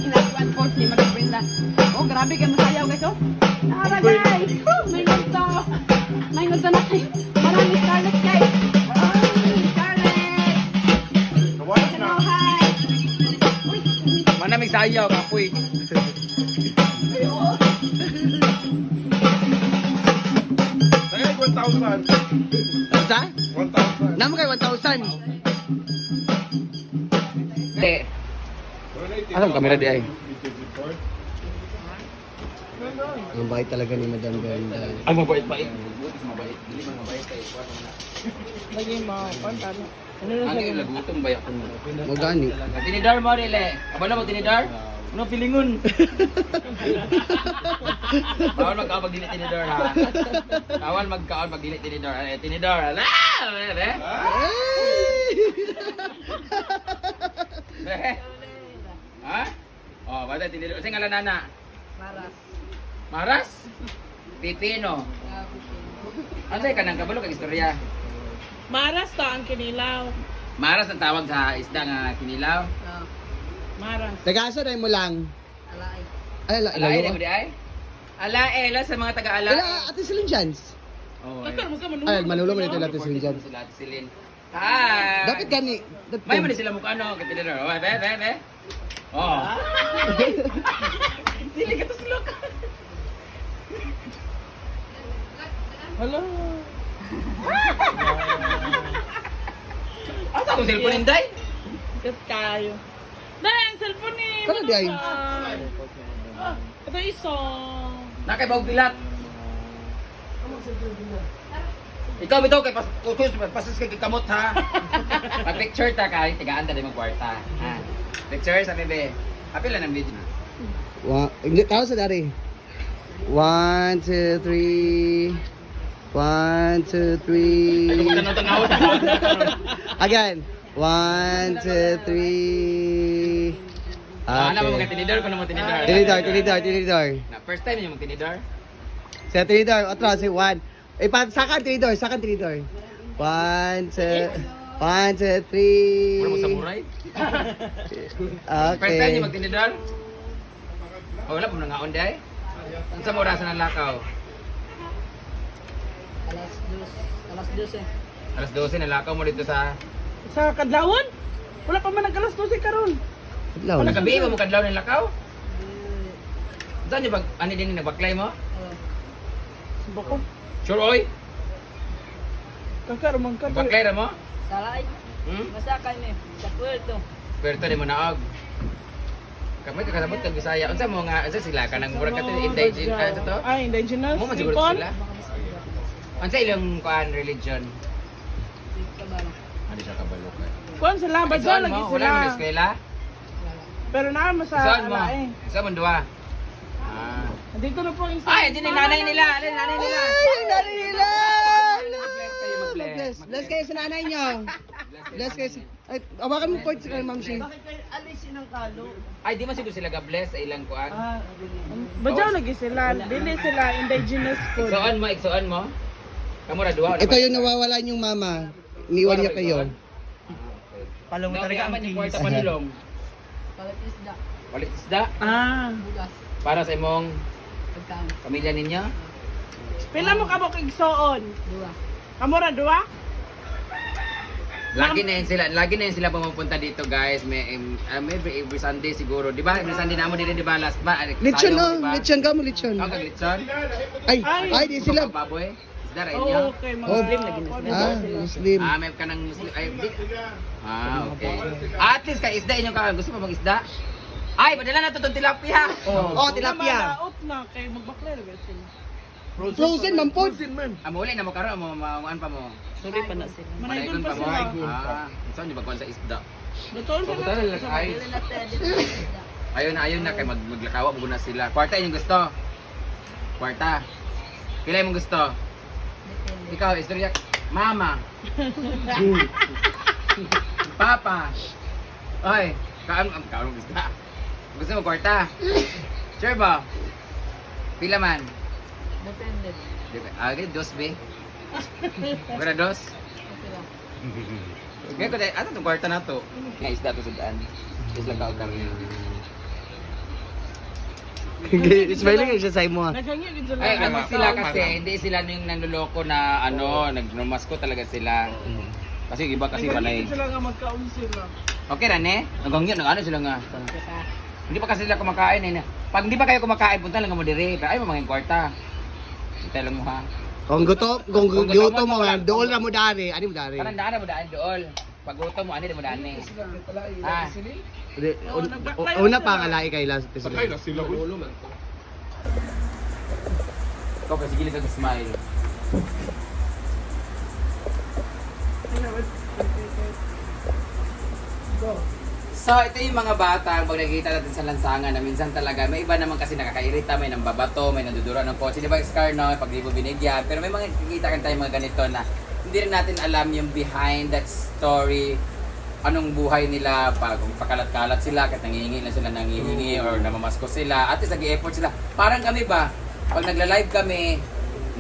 Hinakuan po ni Madam Brenda. Oh, grabe kayo masayaw, guys, oh. Tara, guys. Oh, may ngunto. May ngunto na kayo. Marami Scarlett, guys. Oh, Scarlett. Hello, hi. Uy. Manamig sayaw, kapoy. Tagay 1,000. Sa? 1,000. Namo kay 1,000. Hindi. Anong kamera di ay? Ang bait talaga ni Madam Brenda. Ay, mabait-bait. Mabait. Dili man mabait kay kuwan man na. Lagi mo, konta. Ano na Ano siya? yung lagutom ba ako mo? Mo gani. Tinidor mo dili. Kabalo mo tinidor? Ano pilingon? Bawal magkaon pag dili tinidor ha. Bawal magkaon pag dili tinidor. Ay, tinidor. Ala! Be? Be? Ha? Oh, bata tinidor. Kasi ngalan nana. Maras. Maras? Pipino. Ano sa'yo ka nang kabalo kag istorya? Maras to ang kinilaw. Maras ang tawag sa isda nga kinilaw. Maras. Taga-asa dahil mo lang. Alaay. Ay, ala, Alae ilayo. na mo di ay? Alae, la sa mga taga-alae. Ala, Ate Celine Jans. Oh, Kakar mo ka manulo. Ay, manulo mo dito Ate Celine Jans. Sila Ate Celine. Hi! Dapat gani. Dapat May man sila mukha no, kay tinidor. Oh, be, be, be. Oh. Dili ka tuslok. Hello. Asa akong cellphone inday? Kat kayo. Dahil ang cellphone ni Kano di ay? Ah, ito iso. Nakay bawg bilat. Ikaw bitaw kay pas kutus pasas kay kamot ha. Pag picture ta kay tigaan ta di mo kwarta. Ha. Picture sa bebe. Apil lang ng video. Wa, hindi tao sa dari. One, two, three. One, two, three. Tanaw Again. One, two, three. Ah, ano mo Okay. mga tinidor ko na mo tinidor. Tinidor, tinidor, tinidor. Na first time niyo magtinidor? Sa tinidor, otro, si one. Eh, pa, sakan tinidor, sakan tinidor. One, two, one, two, three. Mura mo samurai. Okay. First time niyo magtinidor? Oh, wala pa mo nangaon day. Unsa mo orasan ang lakaw? Alas dos. Alas dos eh. Alas 12 nalakaw mo dito sa Sa Kadlawon? Wala pa man nag alas 12 karon. Adlaw. Nagabi ba mo kadlaw ng lakaw? Saan niyo bag ano din nagbaklay mo? Bako. Sure oy. Kakar man ka. Nagbaklay ra mo? Salay, masakay ni sa puerto. Puerto de Manaog. Kamay ka kasabot kag Bisaya. Unsa mo nga unsa sila kanang murag ka indigenous ano to? Ay, indigenous Mo man siguro people. sila. Unsa ilang kuan religion? Ano siya kabalo ka? Kuan sila, badyo Saan lagi mo? sila. Wala mo na eskwela? Pero naa mo sa Saan mo? alae. Saan mo duha? Ah. Dito na po ang isa. Ay, andyan yung nanay nila. Alin nanay nila. Ay, ang nanay nila! Mag-bless kayo, mag-bless. Mag-bless. Bless kayo sa nanay niyo. Bless kayo sa... Ay, awakan mo po sa kay Ma'am Shay. Ay, di man siguro sila ga-bless sa ilang kuan. Badyo lagi sila. Dili sila indigenous po. Igsoon mo, igsoon mo. Kamu ra duha. Ito yung nawawalan yung mama. Iniwan niya kayo. Palong talaga ang yung kwarta panulong. Palit isda, Palit isda Ah. bugas, para sa imong pagkaon, pamilya ninyo. Pila mo ka mo kigsoon? duwa. Kamo ra duwa? Lagi na yun sila, lagi na yun sila pumupunta dito, guys. May every, every Sunday siguro. Di ba? Every Sunday na mo din, di ba? Last ba? Ay, Lechon sayo, no? di ba? Lechon ka mo, lechon. Oh, kag lechon. Ay, ay, di sila. Baboy. Isda ra inyo. Oh, okay, mga Oh. Muslim lagi na sila. Ah, Muslim. Ah, may kanang Muslim. Ay, di. Ah, okay. At least kay isda inyo ka. Gusto mo mag isda? Ay, padala na to tong tilapia. Oh, tilapia. Malaot na kay magbaklay ra sila. Frozen, man po. Amo uli na mo karon mo maungan pa mo. Sorry pa na sila. Manaygon Manaygon pa pa mo. sila. Ah, saan niyo bagkuan sa isda? Doon sila. Pabutan na lang ay. Ayun na, ayun na kay maglakawa mo na sila. Kwarta inyong gusto. Kwarta. Kila imong gusto? Ikaw, istorya. Mama. Papa. Oy, kaon ang kaon isda. Gusto mo kwarta? Sure ba? Pila man? Depende. Ah, okay, dos be. Wala dos? Okay lang. Ngayon ko dahil, ano itong kwarta na to? Nga isda to sudaan. Isla ka o karne. Smiling siya sa imo. Ah. Ay, ano sila kasi, hindi sila yung nanloloko na ano, nagnumasko talaga sila. Kasi yung iba kasi walay. Sila nga magkaon sila. Okay ra ne? Nagangyo, nag-ano sila nga. Hindi pa kasi sila kumakain eh. Pag hindi pa kayo kumakain, punta lang mo dire. Pero ay mo mga kwarta. Hintay lang mo ha. Kung gutom, kung Kung gutom gutom mo, mo, dool ra mo dari. Ani mo dari? Parang daan na mo daan dool. Pag gutom mo, ano mo daan eh. Ah, Una pa ang alai kay last. Sakay na sila. Uy. Ikaw kasi gilid ka smile. So, ito yung mga bata, pag nakikita natin sa lansangan na minsan talaga, may iba naman kasi nakakairita, may nambabato, may nandudura ng kotse. Di ba, Scar, no? Pag di mo binigyan. Pero may mga nakikita kan tayo mga ganito na hindi rin natin alam yung behind that story, anong buhay nila, pag kung pakalat-kalat sila, kahit nangihingi na sila nangihingi or namamasko sila, at least nag-effort sila. Parang kami ba, pag nagla-live kami,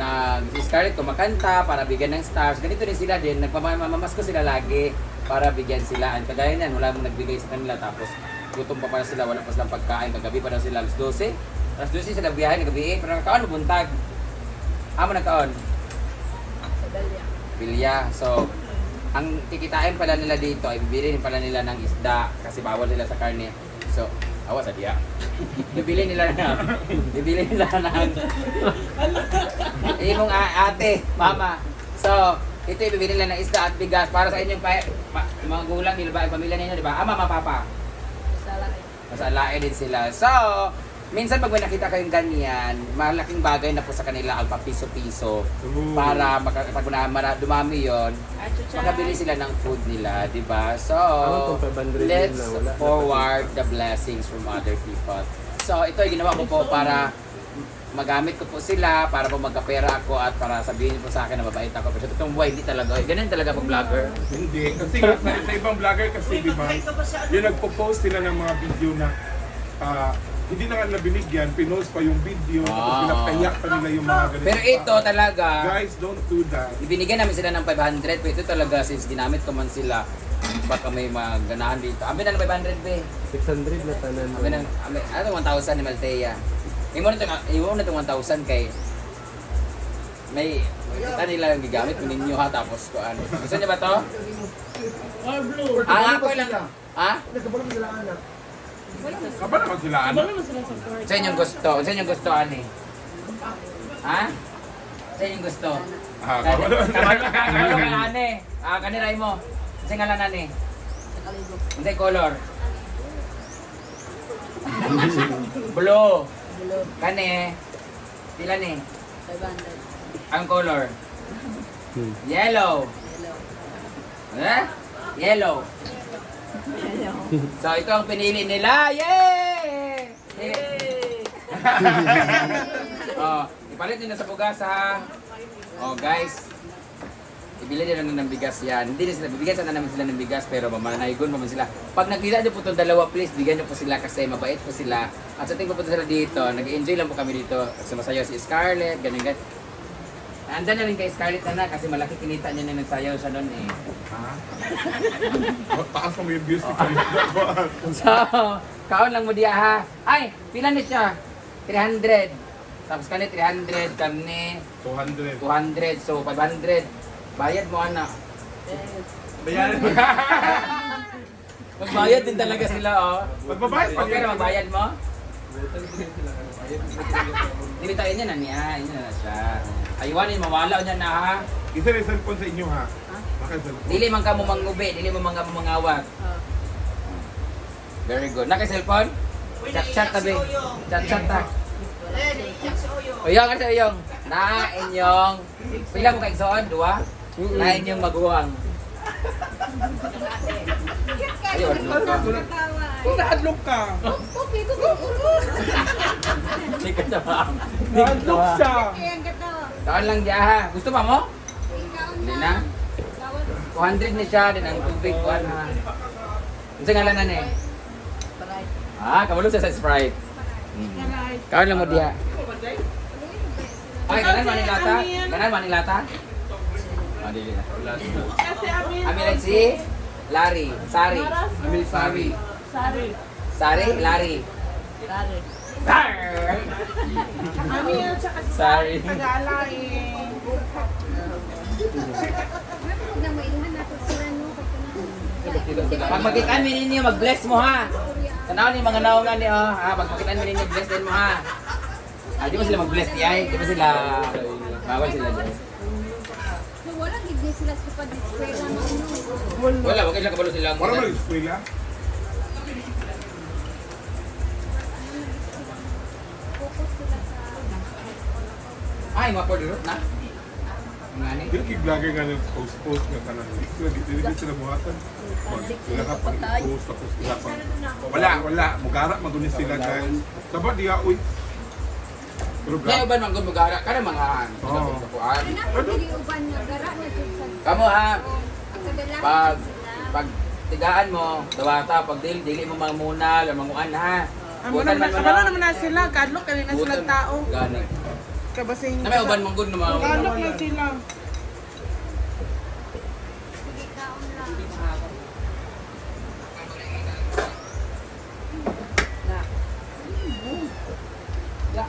na si Scarlett kumakanta para bigyan ng stars. Ganito din sila din, nagpamamasko sila lagi para bigyan sila. Ang kagaya niyan, wala mong nagbigay sa kanila. Tapos gutom pa pala sila, wala pa silang pagkain. Kagabi pa daw sila alas 12. Alas 12 sila biyahe, nagabi eh. Pero nagkaon, buntag. Amo nagkaon? Sa Dalia. Pilya. So, ang kikitain pala nila dito ay bibili rin pala nila ng isda kasi bawal sila sa karne. So, awa sa diya. Bibili nila ng imong ate, mama. So, ito ibibili nila ng isda at bigas para sa inyong mga gulang nila ba, pamilya ninyo, di ba? Ama, mama, papa. Sa Lae. Mas alae din sila. So, minsan pag may nakita kayong ganyan, malaking bagay na po sa kanila ang papiso-piso para pag dumami yon, makabili sila ng food nila, di ba? So, Ako, kung 500 let's na, wala na forward the blessings from other people. So, ito ay ginawa ko po para magamit ko po sila, para po magkapera ako at para sabihin po sa akin na mabait ako. Pero sa totoong buhay, hindi talaga. Ganun talaga pag vlogger. Hindi. Kasi nga, sa ibang vlogger kasi, di ba, yung nagpo-post sila ng mga video na hindi na nga nila binigyan, pinost pa yung video, tapos pinapahiya pa nila yung mga ganito. Pero ito talaga, Guys, don't do that. ibinigyan namin sila ng 500, pero ito talaga, since ginamit ko man sila, baka may maganahan dito. Amin na ng 500, be. 600 na tanan. Amin na, amin, ano 1,000 ni Maltea. Imo na itong 1,000 kay may kita nila yung gigamit mo ninyo ha tapos ko ano. Gusto niyo ba to? Ah, ako lang. Ha? Kaba naman sila, ano? Sa inyong gusto. Sa inyong gusto ani. Ha? Sa inyong gusto. Ah, kaba naman sila. Kabalo ka ane. Ah, kaniray mo. Sa ngalan ani. Sa Kaligo. Unsay color? Blue. Blue. Kani. Pila ni? 500. Ang color? Yellow. Yellow. Eh? Yellow. Yellow. So ito ang pinili nila. Yay! Yay! Oh, ipalit niyo na sa bugas ha. Oh, guys. Ibili nila na ng bigas yan. Hindi na sila, bibigyan sana namin sila ng bigas pero mamanaygon pa man sila. Pag nakita niyo po itong dalawa, please, bigyan niyo po sila kasi mabait po sila. At sa tingin po sila dito, nag-enjoy lang po kami dito. Sumasayaw si Scarlett, ganyan ganyan. Andan na rin kay Scarlett na na kasi malaki kinita niya na nagsayaw siya noon eh. Ha? Taas mo yung views ni Kalita. So, kaon lang mo diya ha. Ay, pila ni siya? 300. Tapos kani 300, kani 200. 200, so 500. Bayad mo ana. Bayaran. Magbayad din talaga sila oh. Magbabayad pa Okay yan. na magbayad mo? Dili tayo niya na niya, niya na siya. Aywanin mawala niya na ha. Isa na yung cellphone sa inyo ha. Baka cellphone. Dili man ka mo mangubi, dili mo man ka mo mangawat. Very good. Naka cellphone? Chat chat tabi. Chat chat ta. Uyong, ano sa uyong? Na inyong pila mo ka igsoon? Duha? Na inyong maguwang. Ayun. Kung naadlok ka, Hindi ka na ma'am. naadlok siya. Taon lang diya ha. Gusto pa mo? Hindi na. 200 ni siya din ang tubig kuan ha. Unsa ngalan na ni? Sprite. Ah, kabalo siya sa Sprite. Kaon lang mo diha. Ay, ganan man ni lata? Ganan man ni lata? Ah, dili na. Kasi amin. Amin at si Larry, Sari. Amil Sari. Sorry. Sari, Larry. Sari. Sar! Amin at saka si Sorry. Tagalain. Pag magkitaan mi ninyo, mag-bless mo ha. Tanaw ni mga nauna ni oh, ha, pag makitaan mi ninyo, bless din mo ha. Ah, di ba sila mag-bless di ay? Di ba sila bawal sila di? Wala gid ni sila supad ni eskwela no. Wala, wag sila kabalo sila. Wala ba eskwela? Focus sila sa Ay, mga porn na. Nga ni. Dili kay vlogger nga nag post-post nga tanan. Di sila dili dili sila buhatan. Wala ka pang post tapos wala pang wala wala mugara maguni sila guys. Saba diya uy. Pero Kaya grabe. uban man gud mugara kana mga Oo. kuan. Kanang dili uban nga gara na jud sa Kamo ha, kadalahan pag sila. pag tigaan mo, dawata pag dili dili mo mangunal o manguan ha. Amo naman, kabalo naman na sila. Kadlok kami na silang tao. Gani. Kabasing. Na may uban man gud na mga Kadlok na sila. Sige kaon lang. Na.